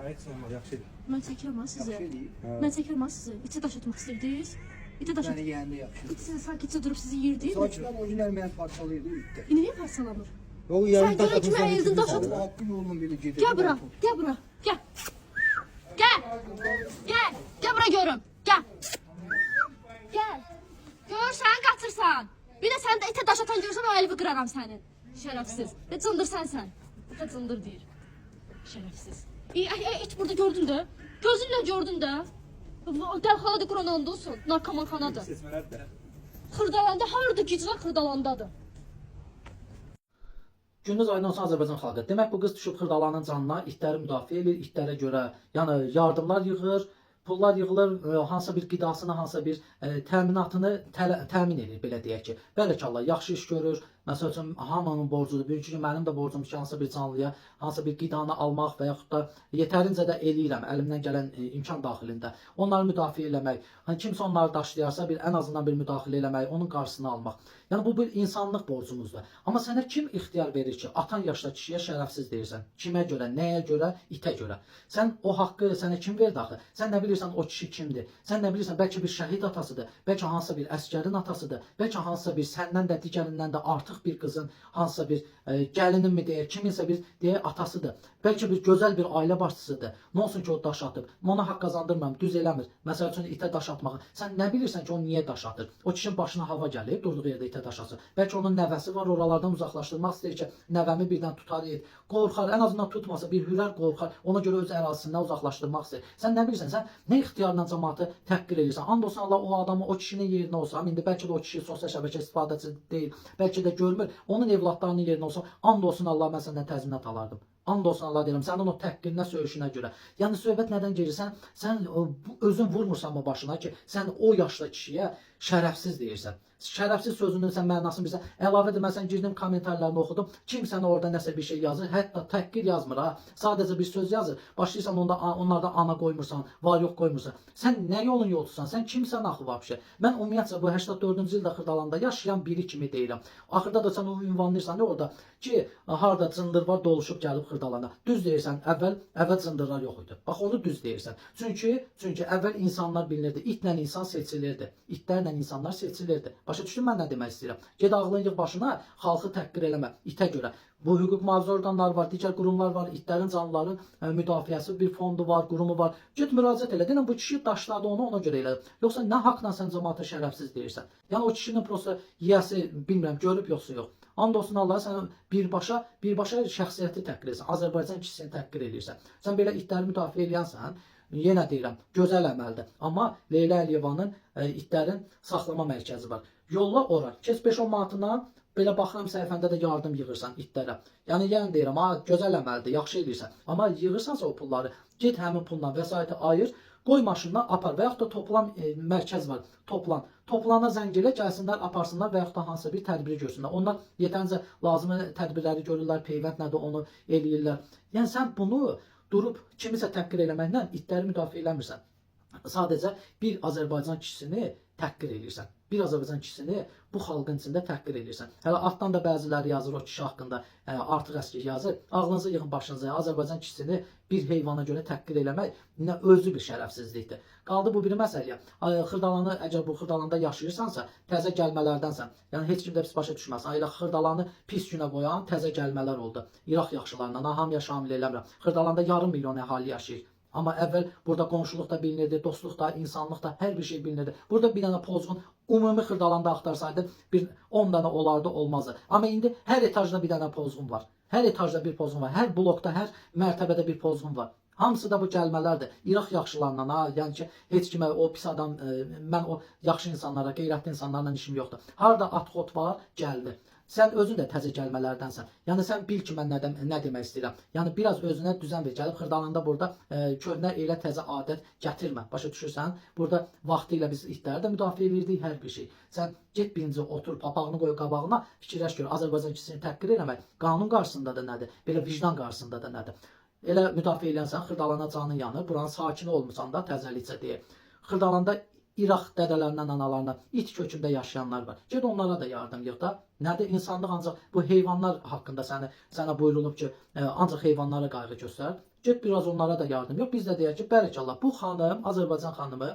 Heç olmaz, yaxşı eləyir. Mən çəkirəm ha sizi. Yaxşı eləyib. Mən çəkirəm ha sizi. İçə daş atmaq istəyirdiniz. İtə daş at. Məni yeyəndə yaxşı. İt sizi sakitcə durub sizi yeyirdi. Sakinlər o günlər məni parçalayırdı itlər. İndi niyə parçalamır? Yox, Sən görən kimi əyildin daş at. Allah haqqın yolunun biri gedir. Gəl bura, gəl bura, gəl. Gəl. Gəl. Gəl bura görüm. Gəl. Gəl. Görsən qaçırsan. Bir də sən də itə daş atan görsən o əlini qıraram sənin. Şərəfsiz. Nə cındır sənsən. İtə cındır deyir. Şərəfsiz. İ, ay, ay, it burada gördün də. Gözünlə gördün də. Dərxaladır Quran onda olsun. Narkomanxanadır. Seçmələr də. Xırdalanda harda giclər Xırdalandadır. Gününüz aydın olsun Azərbaycan xalqı. Demək bu qız düşüb Xırdalanın canına, itləri müdafiə eləyir, itlərə görə, yəni yardımlar yığır, pullar yığılır, hansısa bir qidasını, hansısa bir təminatını təmin eləyir belə deyək ki. Bərəkəllah, yaxşı iş görür. Məsəl üçün hamının borcudur. Bugünkü gün mənim də borcumdur ki, hansısa bir canlıya, hansısa bir qidanı almaq və yaxud da yetərincə də eləyirəm əlimdən gələn imkan daxilində. Onları müdafiə eləmək, hani kimsə onları daşlayarsa bir ən azından bir müdaxilə eləmək, onun qarşısını almaq. Yəni bu bir insanlıq borcumuzdur. Amma sənə kim ixtiyar verir ki, atan yaşda kişiyə şərəfsiz deyirsən? Kimə görə, nəyə görə, itə görə? Sən o haqqı sənə kim verdi axı? Sən nə bilirsən o kişi kimdir? Sən nə bilirsən bəlkə bir şəhid atasıdır, bəlkə hansısa bir əsgərin atasıdır, bəlkə hansısa bir səndən də digərindən də artıq bir qızın hansısa bir gəlinin mi deyək, kiminsə bir deyək atasıdır. Bəlkə bir gözəl bir ailə başçısıdır. Nə olsun ki o daş atıb? Mən ona haqq qazandırmıram, düz eləmir. Məsəl üçün itə daş atmağı. Sən nə bilirsən ki o niyə daş atır? O kişinin başına hava gəlib, durduğu yerdə itə daş atsın. Bəlkə onun nəvəsi var, oralardan uzaqlaşdırmaq istəyir ki, nəvəmi birdən tutar it. Qorxar, ən azından tutmasa bir hürər qorxar. Ona görə öz ərazisindən uzaqlaşdırmaq istəyir. Sən nə bilirsən? Sən nə ixtiyarla cəmaatı təhqir edirsən? And olsun Allah o adamı, o kişinin yerinə olsam, indi bəlkə də o kişi sosial şəbəkə istifadəçi deyil, bəlkə də görmür. Onun evladlarının yerinə olsam, and olsun Allah mən səndən təzminat alardım. And olsun Allah deyirəm, sənin o təhqirinə, söyüşünə görə. Yəni söhbət nədən gedir? Sən özün vurmursan mı başına ki, sən o yaşda kişiyə şərəfsiz deyirsən. Şərəfsiz sözünün sən mənasını bilirsən. Əlavə də mən sən girdim kommentarlarını oxudum. Kim sənə orada nəsə bir şey yazır, hətta təhqir yazmır ha. Sadəcə bir söz yazır. Başlayırsan onda onlarda ana qoymursan, var yox qoymursan. Sən nə yolun yolçusan? Sən kimsən axı vəbşə? Mən ümumiyyətcə bu 84-cü ildə Xırdalanda yaşayan biri kimi deyirəm. Axırda da sən o ünvanlayırsan ya orada ki, harda cındır var doluşub gəlib Xırdalana. Düz deyirsən, əvvəl cındırlar yox idi. Bax onu düz deyirsən. Çünki əvvəl insanlar bilinirdi. İtlə insan seçilirdi. İtlərlə insanlar seçilirdi. Başa düşdün mən nə demək istəyirəm? Get ağlını yığ başına, xalqı təhqir eləmə itə görə. Bu hüquq mühafizə orqanları var, digər qurumlar var, itlərin, canlıların müdafiəsi bir fondu var, qurumu var. Get müraciət elə. Denən bu kişi daşladı onu, ona görə elədi. Yoxsa nə haqla sən camaata şərəfsiz deyirsən? Yəni o kişinin prosta yiyəsi bilmirəm görüb yoxsa yox. And olsun Allah sən birbaşa şəxsiyyəti təhqir edirsən. Azərbaycan kişisini təhqir eləyirsən. Sən belə itləri müdafiə eləyənsən, yenə deyirəm, gözəl əməldir. Amma Leyla Əliyevanın itlərin saxlama mərkəzi var. Yolla ora. Keç 5-10 manatına belə baxıram səhifəndə də yardım yığırsan itlərə. Yəni yenə deyirəm, ha, gözəl əməldir, yaxşı eləyirsən. Amma yığırsansa o pulları, get həmin pulla vəsaiti ayır, qoy maşınına apar və yaxud da toplan mərkəz var. Toplan. Toplana zəng elə, gəlsinlər, aparsınlar və yaxud da hansısa bir tədbiri görsünlər. Onlar yetərincə lazımi tədbirləri görürlər, peyvənd nədir onu eləyirlər. Yəni sən bunu durub kimisə təhqir eləməklə itləri müdafiə eləmirsən. Sadəcə bir Azərbaycan kişisini təhqir eləyirsən. Bir Azərbaycan kişisini bu xalqın içində təhqir eləyirsən. Hələ altdan da bəziləri yazır o kişi haqqında, artıq əski yazır. Ağlınızı yığın başınıza. Azərbaycan kişisini bir heyvana görə təhqir eləmək nə özü bir şərəfsizlikdir. Qaldı bu bir məsələyə. Xırdalanı əgər bu Xırdalanda yaşayırsansa, təzə gəlmələrdənsən. Yəni heç kim də pis başa düşməsin. Elə Xırdalanı pis günə qoyan təzə gəlmələr oldu. İraq yaxşılarından, ha, hamıya şamil eləmirəm. Xırdalanda yarım milyon əhali yaşayır. Amma əvvəl burada qonşuluq da bilinirdi, dostluq da, insanlıq da, hər bir şey bilinirdi. Burada bir dənə pozğun ümumi Xırdalanda axtarsaydın bir 10 dənə olardı, olmazdı. Amma indi hər etajda bir dənə pozğun var. Hər etajda bir pozğun var. Hər blokda, hər mərtəbədə bir pozğun var. Hamısı da bu gəlmələrdir. İraq yaxşılarından, ha, yəni ki, heç kimə o pis adam, mən o yaxşı insanlara, qeyrətli insanlarla işim yoxdur. Harda atxot var, gəldi. Sən özün də təzə gəlmələrdənsən. Yəni sən bil ki, mən nə demək istəyirəm. Yəni biraz özünə düzən ver. Gəlib Xırdalanda burada köhnə elə təzə adət gətirmə. Başa düşürsən? Burada vaxtilə biz itləri də müdafiə eləyirdik, hər bir şey. Sən get birinci otur, papağını qoy qabağına, fikirləş gör. Azərbaycan kişisini təhqir eləmək qanun qarşısında da nədir? Belə vicdan qarşısında da nədir? Elə müdafiə eləyənsən, Xırdalana canın yanır. Buranın sakini olmusan da təzəlikcə deyə. Xırdalanda İraq dədələrindən, analarından it kökündə yaşayanlar var. Get onlara da yardım yığ da. Nədir? İnsanlıq ancaq bu heyvanlar haqqında sənə buyurulub ki, ancaq heyvanlara qayğı göstər. Get biraz onlara da yardım yox. Biz də deyək ki, bərəkallah, bu xanım, Azərbaycan xanımı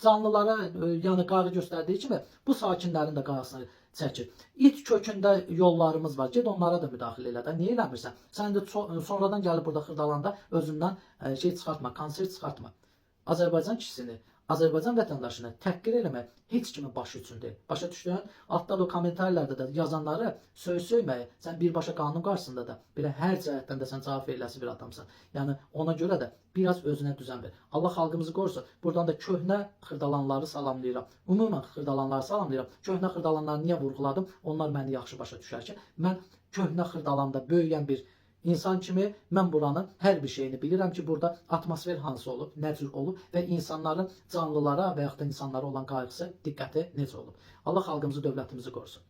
canlılara yəni qayğı göstərdiyi kimi bu sakinlərin də qayğısını çəkir. İt kökündə yollarımız var. Get onlara da müdaxilə elə də. Niyə eləmirsən? Sən də sonradan gəlib burada Xırdalanda özündən şey çıxartma, konsert çıxartma. Azərbaycan kişisini, Azərbaycan vətəndaşını təhqir eləmək heç kimin başı üçün deyil. Başa düşdün? Altda da o kommentarlarda da yazanları söy-söyməyi, sən birbaşa qanun qarşısında da belə hər cəhətdən də sən cavab veriləsi bir adamsan. Yəni ona görə də biraz özünə düzən ver. Allah xalqımızı qorusun. Buradan da köhnə xırdalanları salamlayıram. Ümumən xırdalanları salamlayıram. Köhnə xırdalanları niyə vurğuladım? Onlar məni yaxşı başa düşər ki, mən köhnə xırdalanda böyüyən bir İnsan kimi mən buranın hər bir şeyini bilirəm ki, burada atmosfer hansı olub, nə cür olub və insanların canlılara və yaxud da insanlara olan qayğısı, diqqəti necə olub. Allah xalqımızı, dövlətimizi qorusun.